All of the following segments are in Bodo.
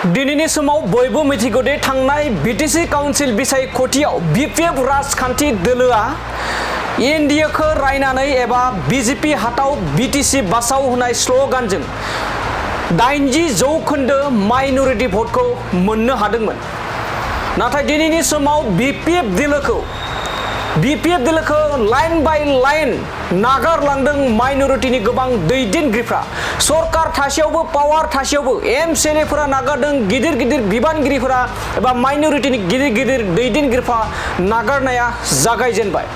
दिनैनि समाव बयबो मिथिगौ दि थांनाय बिटिसि काउन्सिल बिसायख'थियाव बिपिएफ राजखान्थि दोलोआ एनडिएखौ रायनानै एबा बिजेपि हाताव बिटिसि बासाव होनाय स्ल'गानजों 80% माइनरिटि भटखौ मोननो हादोंमोन। नाथाय दिनैनि समाव बिपिएफ दोलोखौ लाइन बाय लाइन नागारलांदों माइनरिटिनि गोबां दैदेनगिरिफ्रा। सरकार थासेयावबो पावार थासेयावबो एमसिएलएफोरा नागारदों, गिदिर गिदिर बिबानगिरिफोरा एबा माइनरिटिनि गिदिर गिदिर दैदेनगिरिफ्रा नागारनाया जागायजेनबाय।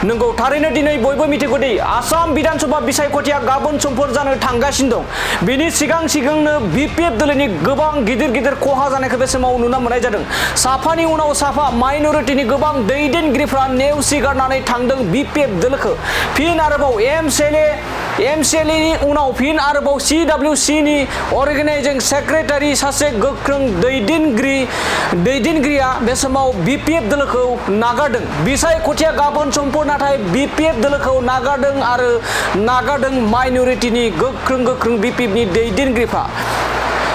नंगौ, थारैनो दिनै बयबो मिथिगौ दि आसाम बिधानसभा बिसायख'थिया गाबोन समफोर जानो थांगासिनो दं। बिनि सिगांनो बिपिएफ दोलोनि गोबां गिदिर गिदिर खहा जानायखौ बे समाव नुनो मोननाय जादों। साफानि उनाव साफा माइनरिटिनि गोबां दैदेनगिरिफ्रा नेवसिगारनानै थांदों बिपिएफ दोलोखौ। फिन आरोबाव एमसिएलएनि उनाव फिन आरोबाव सिडब्लिउसिनि अर्गेनाइजिं सेक्रेटारि सासे गोख्रों दैदेनगिरिया बे समाव बिपिएफ दोलोखौ नागारदों। बिसायख'थिया गाबोन समफोर नाथाय बिपिएफ दोलोखौ नागारदों माइनरिटिनि गोख्रों बिपिएफनि दैदेनगिरिफ्रा।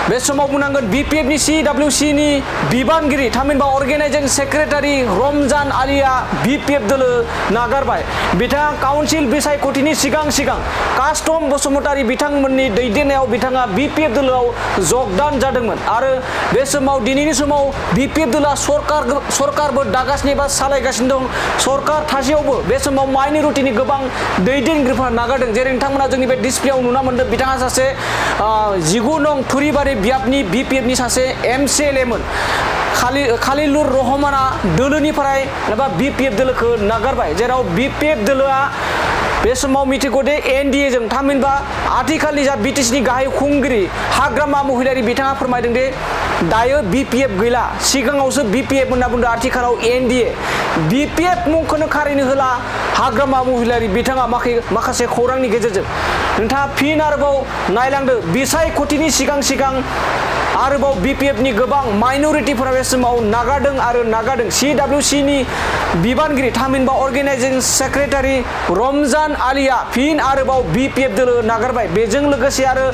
बे समाव बुंनांगोन बिपिएफनि सिडब्लिउसिनि बिबानगिरि थामहिनबा अर्गेनाइजिं सेक्रेटारि रमजान आलिया बिपिएफ दोलो नागारबाय। बिथाङा काउन्सिल बिसायख'थिनि सिगां कास्टम बसुमतारी बिथांमोननि दैदेननायाव बिथाङा बिपिएफ दोलोआव जगदान जादोंमोन आरो बे समाव दिनैनि समाव बिपिएफ दोलोआ सरकारबो दागासिनो एबा सालायगासिनो दं। सरकार थासेयावबो बे समाव माइनरिटिनि गोबां दैदेनगिरिफ्रा नागारदों। जेरै नोंथांमोना जोंनि बे डिसप्लेआव नुनो मोनदों, बिथाङा सासे 19 नं थुरिबारि बियाबनि बिपिएफनि सासे एमसिएलएमोन। खालिलुर रहमाना दोलोनिफ्राय एबा बिपिएफ दोलोखौ नागारबाय, जेराव बिपिएफ दोलोआ बे समाव मिथिगौ दे एनडिएजों थामहिनबा आथिखालनि जा बिटिसिनि गाहाय खुंगिरि हाग्रामा महिलारि बिथाङा फोरमायदों दि दायो बिपिएफ गैला, सिगाङावसो बिपिएफ होनना बुंदों, आथिखालाव एनडिए। बिपिएफ मुंखौनो खारिनो होला हाग्रामा महिलारि बिथाङा माखासे खौरांनि गेजेरजों। नोंथाङा फिन आरोबाव नायलांदो बिसायख'थिनि सिगां आरोबाव बिपिएफनि गोबां माइनरिटिफोरा बे समाव नागारदों। सिडब्लिउसिनि बिबानगिरि थामहिनबा अर्गेनाइजिं सेक्रेटारि रमजान आलिया फिन आरोबाव बिपिएफ दोलो नागारबाय। बेजों लोगोसे आरो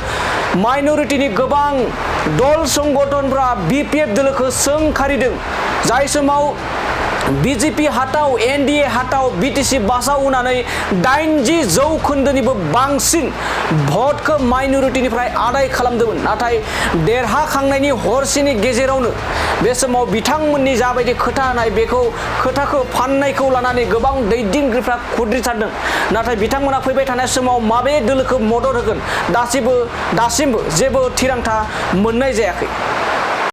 माइनरिटिनि गोबां दल संगठनफ्रा बिपिएफ दोलोखौ सोंखारिदों। जाय समाव बिजेपि हाताव एनडिए हाताव बिटिसि बासाव होनानै 80% बांसिन भटखौ माइनरिटिनिफ्राय आदाय खालामदोंमोन। नाथाय देरहाखांनायनि हरसेनि गेजेरावनो बे समाव बिथांमोननि जाबायदि खोथा होनाय बेखौ खोथाखौ फाननायखौ लानानै गोबां दैदेनगिरिफ्रा खुद्रिसारदों। नाथाय बिथांमोना फैबाय थानाय समाव माबे दोलोखौ मदद होगोन दासिमबो जेबो थिरांथा मोननाय जायाखै।